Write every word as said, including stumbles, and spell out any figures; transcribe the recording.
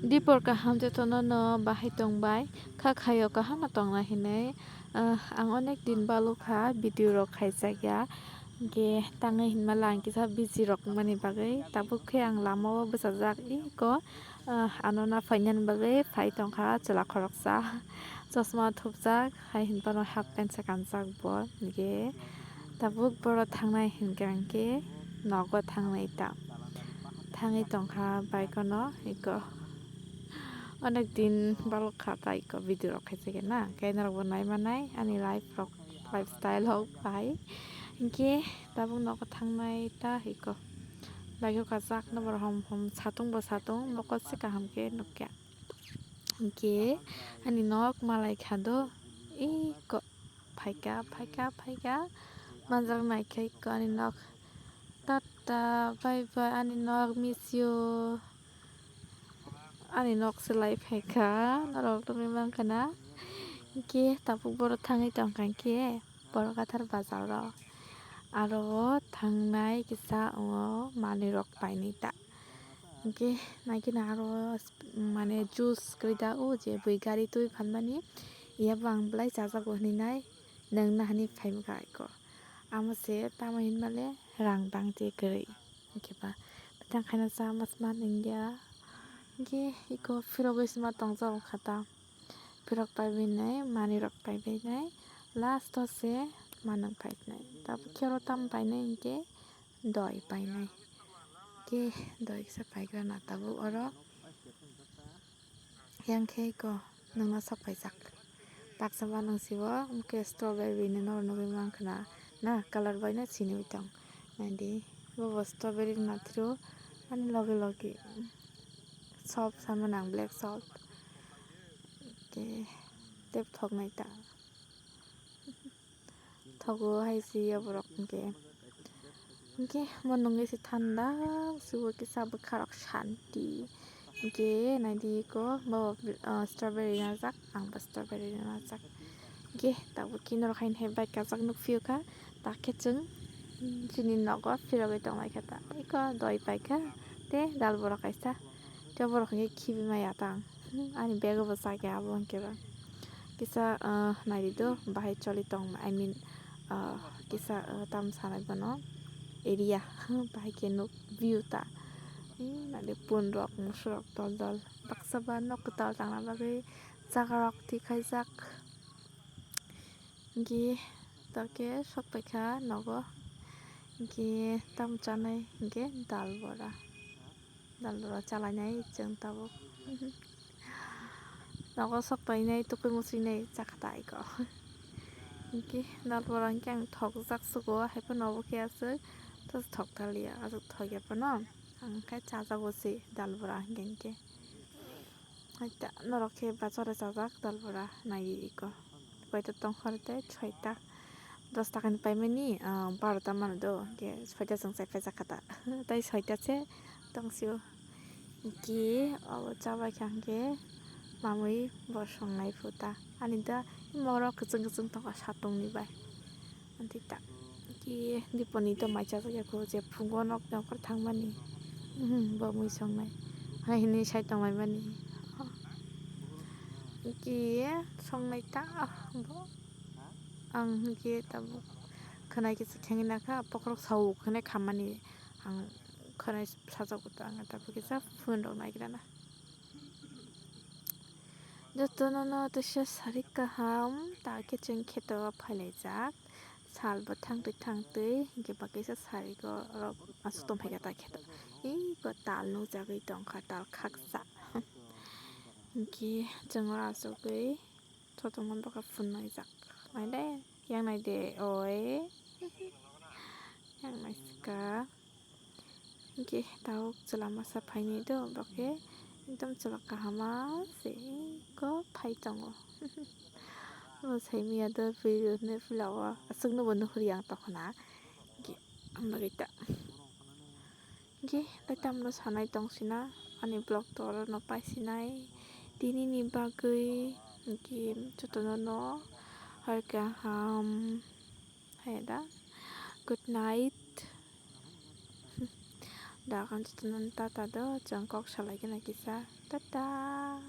Dipor kaham jotono no bahai tongbai, kha khaio kaham no tongna hinwi. Ah, ang onek din balukha video rok khaijak ya, hwnkhe tangwi hinmala ang kisa busy rok wngmani bagwi, tabuk khe ang lama o bwchajak iko, ah, ano naphainani bagwi phai tongkha chwla khoroksa, chosma thupjak, hai hinphano half pant se kanjak bo, hwnkhe tabuk boro thangnai hinkhe ang khe nogo thangnai ta. Thangwi tongkha bike-o no iko. Onek din balukha ta iko video rok khaijak ya na. Khe norok bo nai manai ani life rok, lifestyle rok bai. Hinkhe tabuk nogo thangnai ta iko. Bike-o kachak no borok hom hom satung bo satung mokol se kaham khe nukya. Hinkhe ani nok malai kha do iko. Phaikha, phaikha, phaikha. Manjak naikha iko ani nok. Tata, bye bye, ani nok, miss you. Ani nok se lai phaikha, norok nugwi mankha na. Hinkhe tabuk boro thangwi tongkha hinkhe, Borok Kathar bazar o. Aro o thangnai kisa o manwi rok painwi ta. Hinkhe naikhe na aro mane juice kwrwi da o je bui gari twi phalmani. Yabo ang belai chajago hinwi nai. Nwng nahani phaimkha iko. Amo se tamo hinmale rang dangte kwrwi. Hinkhe ba bwtang khaina cha mas man wngya. Hinkhe iko phirogwi sima tongjago kha ta. Phirok paibainai, manwirok paibainai. Last o se manwng phainai. Tabuk khe oro tamo painai hinkhe doi painai. Khe doi kisa paigra na tabuk oro. Yang khe iko nwngno sok paijak. Baksa ba nwng sibo, hwnkhe strawberry ni noro nugwi mankha na, na colour bai no siniwi tong. Naidi, bobo strawberry nathru ani logi logi sop sama nang black sop. Khe tep thok nai ta. Thogo hai si ya borok hinkhe. Hinkhe mo nungwi se thanda, sugo kisa bwkha rok shanti. Hinkhe naidi iko bo, ah, strawberry najak, ang bo strawberry najak. Hinkhe tabuk khe norok haino hai bike kajak nukphio kha, ta khe chwng chini nogo phirogwi tonglaikha ta. Iko doi paikha tei dal bora kaisa. Tei borok hinkhe khibi maya tang. Ani bag o bo chakya abo hinkhe ba. Kisa, ah, naidi do bahai choli tong, I mean, ah, kisa, ah, tam sanai bono area bahai khe nuk view ta. Naidi pun rok, musu rok dol dol. Baksa ba nok kwtal tangna bagwi chaga rok thik khaijak. Hinkhe ta khe sok paikha nogo. Hinkhe tam chanai hinkhe dal bora. Dal bora chalainai chwng tabuk. Nogo sok painai, tukui musuinai chakha ta iko. Hinkhe dal bora hinkhe ang thokjak sugo, haiphano obo khe aswk thok thaliya, aswk thokya phano. Ang khe chajago se dal bora hinkhe hinkhe. Haita norok khe bachore chajak dal bora nai iko. Koito tongkhor tei soita. Dos takani paimani, ah, barota mano do, hinkhe soita chwng chai paijak kha ta. Tei soita se tongsio. Hinkhe abo chabai kha hinkhe mamui bo songnai phuta. Ani da morok kwchwng kwchwng tongkha satungni bai. Amtwi ta. Hinkhe diponi to mai chajak ya kho je phungo nok nokar thangmani. Bo mui songnai. Hai hinwi sai tonglaimani. Hinkhe songnai ta bo. Ang hinkhe tabuk khwnai kisa khengwi nakha, bokhorok sao khwnai khammani ang khwnai sajago ta ang tabuk kisa phone rok naigrana. Jotono no teisa sari kaham ta khe chwng kheto phailaijak sal bo thangtwi thangtwi hinkhe ba kisa sari rok aswk tongphaikha ta kheto. Iko tal nukjagwi tongkha tal khaksa. Hinkhe chwng oro asugwi. Sotongma bwkha phunukjak. Naide, yang naide, oi. Yang naisika. Hinkhe tabuk chwla masa phainai do, bokhe ekdom chwla kahama se ko phai tongo. Bo saimanya do, video hwnwi philao, aswkno bo nuhur yang tongkhna. Hinkhe, ang bagwi ta. Hinkhe tei tamno sanai tongsina ani vlog to orono paisinai tinini bagwi hinkhe jotono no hor kaham hai da good night. Dagan jotono tata do, chwng kok salai gana kisa. Tata.